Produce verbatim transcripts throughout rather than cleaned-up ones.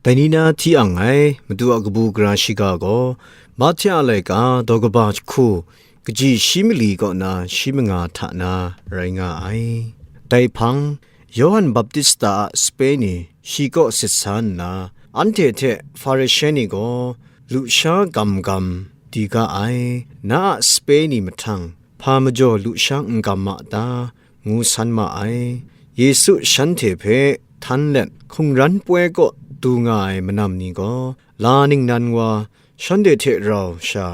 Dai ni na hti ang ai, Madu a kabu gara shiga gaw, Mahte a laika daw kaba jahku, kaji shi mali kaw na shi manga hta na rai nga ai. Dai hpang, Yawhan Baptista a sape ni shi kaw sit sa nna, anhte hte Hparishe ni gaw lusha gam gam di ga ai, na a sape ni mahtang hpa majaw lusha n gam ma ta, ngu san ma ai. Yesu shanhte hpe htan let hkungran poi kaw du nga ai manam ni gaw, la ningnan wa shanhte hte rau sha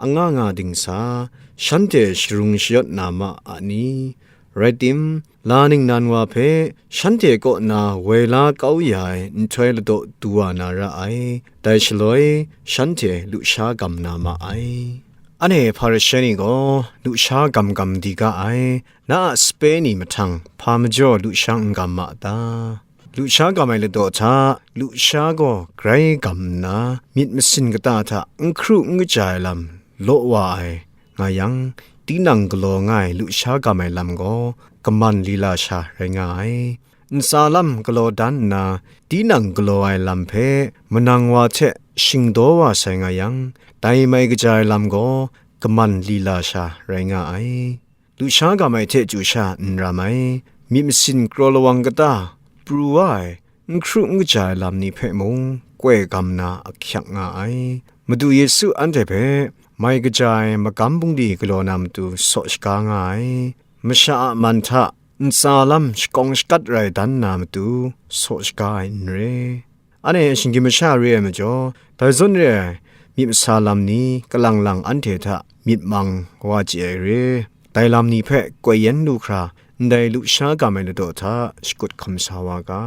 anga nga dingsa, shanhte sharung shayawt na ma a ni? Rai tim, la ningnan wa hpe shanhte kaw na woi la kau ya ai nhtoi ladaw du wa na ra ai. Dai shaloi, shanhte lusha gam na ma ai. Anhte Hparishe ni gaw lusha gam gam di ga ai, na a sape ni mahtang hpa majaw lusha n gam ma ta? Lusha gam ai ladaw hta, lusha gaw grai gam nna, myit masin kata hta n hkru n kaja ai lam law wa ai nga yang, tinang galaw nga ai lusha gam ai lam gaw kaman lila sha rai nga ai. Ntsa lam galaw dan nna, tinang galaw ai lam hpe manang wa hte shingdaw wa sai nga yang, dai mai kaja ai lam gaw kaman lila sha rai nga ai. Lusha gam ai hte chyu sha n ram ai, myit masin kraw lawang kata, pru wa ai, n hkru n kaja ai lam ni hpe mung koi gam na ahkyak nga ai. Madu Yesu anhte hpe mai kaja ai magam bungli galaw na matu saw shaga nga ai. Masha a man hta ntsa lam shakawng shakat rai dan na matu saw shaga ai n re. Anhte shinggyim masha re ai majaw, dai zawn re ai myit masa lam ni kalang lang anhte hta myit mang wa chye ai re. Dai lam ni hpe koi yen lu hkra, ndai lusha gam ai ladaw hta shakut hkam sa wa ga.